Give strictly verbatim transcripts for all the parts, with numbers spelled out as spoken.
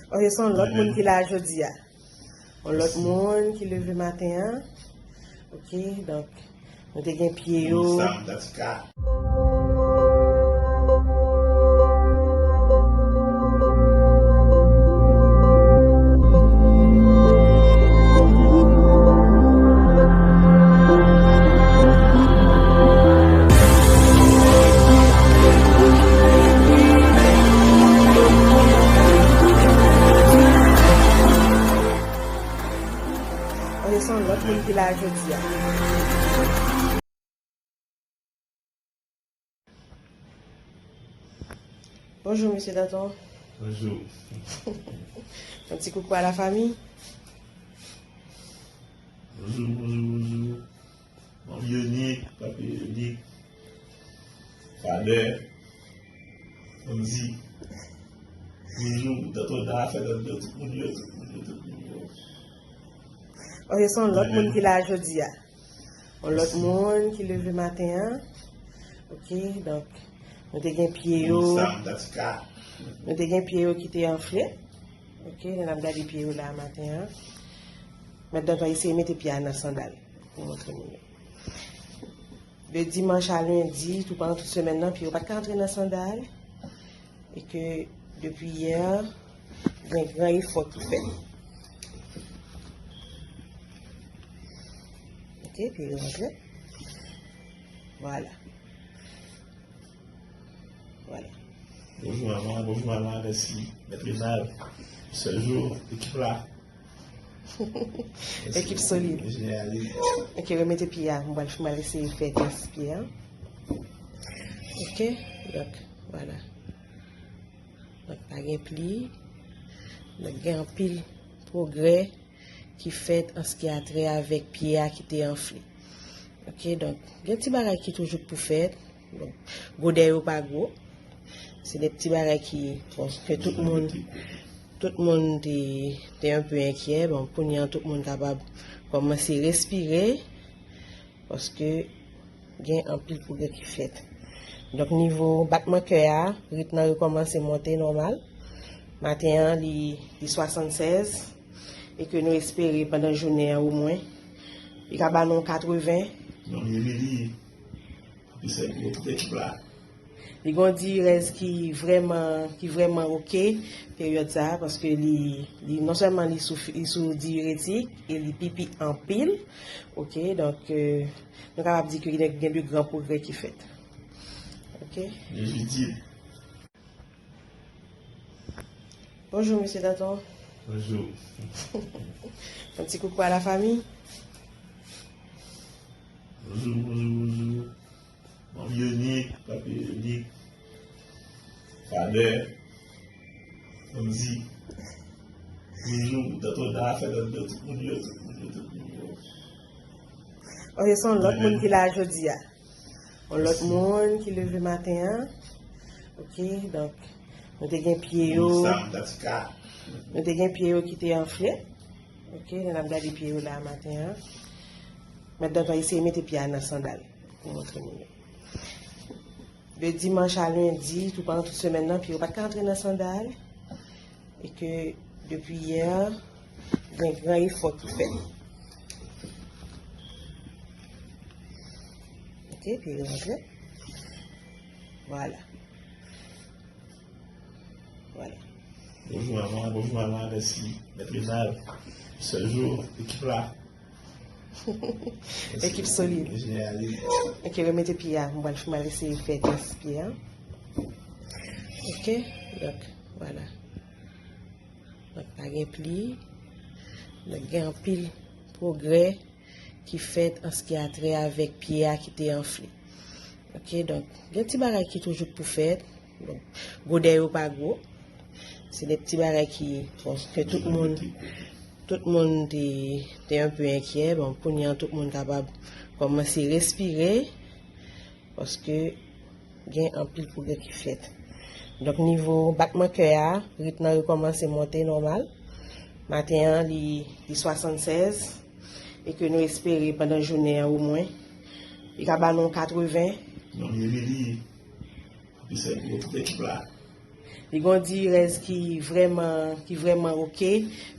Ok, se yon lòt moun ki la jodi a. Yon lòt moun ki leve maten an. Ok, donk, nou te gen pye yo. Ok, se yon lòt moun ki la jodi a. Bonjou, mesye Danton. Bonjou. Yon ti koukou a la fanmi. Bonjou, bonjou, bonjou. Manmi Yonik, papi Yonik, Fadè, Andy. Bonjou, Danton, nan afè Danton, tout moun yo, tout moun yo, tout moun yo. Ok, se yon lòt moun ki la jodi a. Yon lòt moun ki leve maten an. Ok, donk, nou te gen pye yo. Nou te gen pye yo ki te anfle. Ok, lè n ap gade pye yo la maten an. Mèt Danton eseye mete pye a nan sandal pou montre moun yo. De dimanch a lendi, tou pandan tout semèn nan, pye yo pa t ka antre nan sandal. E ke depi yè, gen gran efò ki fèt. Ok, pye yo antre. Vwala. Vwala. Bonjou manman, bonjou manman, mèsi. Mèt Reynald, Sè Jo, ekip la. Ekip solid. Enjenyè Alex. Ok, remete pye a, m pral, m pral eseye fè tès pye a. Ok, donk, vwala. Donk, pa gen pli. Donk, gen anpil pwogrè ki fèt an se ki a trè avèk pye a ki te anfle. Ok, donk, gen ti bagay ki toujou pou fèt. Bon, godè yo pa gwo. Se de ti bagay ki, bon, ke tout moun, tout moun te, te un peu enkyè. Bon, kounye a, tout moun kapab kòmanse respire, paske gen anpil pwogrè ki fèt. Donk, nivo batman kè a, ritm nan rekòmanse monte nòmal. Maten an, li, li swasannsèz, e ke nou espere pandan jounen an omwen, li ka ba nou katreven. Manmi Emily, papi Sèk yo, tout ekip la. Li gon diyirèz ki vrèman, ki vrèman ok, peryòd sa a, paske li, li, non sèlman li sou, li sou diyiretik, e li pipi anpil, ok, donk, euh, nou kapab di ke gen, gen de gran pwogrè ki fèt. Ok? Judith. Bonjou, mesye Danton. Bonjou. Yon ti koukou a la fanmi. Bonjou, bonjou, bonjou. Manmi Yonik, papi Yonik, Fadè, Andy. Bonjou, Danton, nan afè Danton, tout moun yo, tout moun yo, tout moun yo. Ok, se yon lòt moun ki la jodi a. Yon lòt moun ki leve maten an. Ok, donk, nou te gen pye yo. Nou te gen pye yo ki te anfle. Ok, lè n ap gade pye yo la maten an. Mèt Danton eseye mete pye a nan sandal pou montre moun yo. De dimanch a lendi, tou pandan tout semèn nan, pye yo pa t ka antre nan sandal. E ke depi yè, gen gran efò ki fèt. Ok, pye yo antre. Vwala. Vwala. Bonjou manman, bonjou manman, mèsi. Mèt Reynald, Sè Jo, ekip la. Ekip solid. Enjenyè Alex. Ok, remete pye a. M pral, m pral eseye fè tès pye a. Ok, donk, vwala. Donk, pa gen pli. Donk, gen anpil pwogrè ki fèt an se ki a trè avèk pye a ki te anfle. Ok, donk, gen ti bagay ki toujou pou fèt. Bon, godè yo pa gwo. Se de ti bagay ki, bon, ke tout moun, tout moun te, te un peu enkyè. Bon, kounye a, tout moun kapab kòmanse respire, paske gen anpil pwogrè ki fèt. Donk, nivo batman kè a, ritm nan rekòmanse monte nòmal. Maten an, li, li swasannsèz, e ke nou espere pandan jounen an omwen, li ka ba nou katreven. Manmi Emily, papi Sèk yo, tout ekip la. Li gen yon dirèz ki vrèman, ki vrèman oke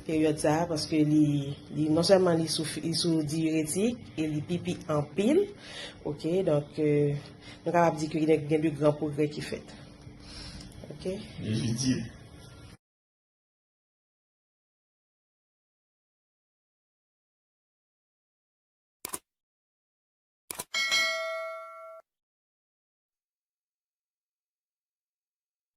peryòd sa a, paske li, li non sèlman li sou, li sou diiretik e li pipi anpil. Oke, donk, euh, nou kapab di ke gen, gen de gran pwogrè ki fèt. Oke. Li itil.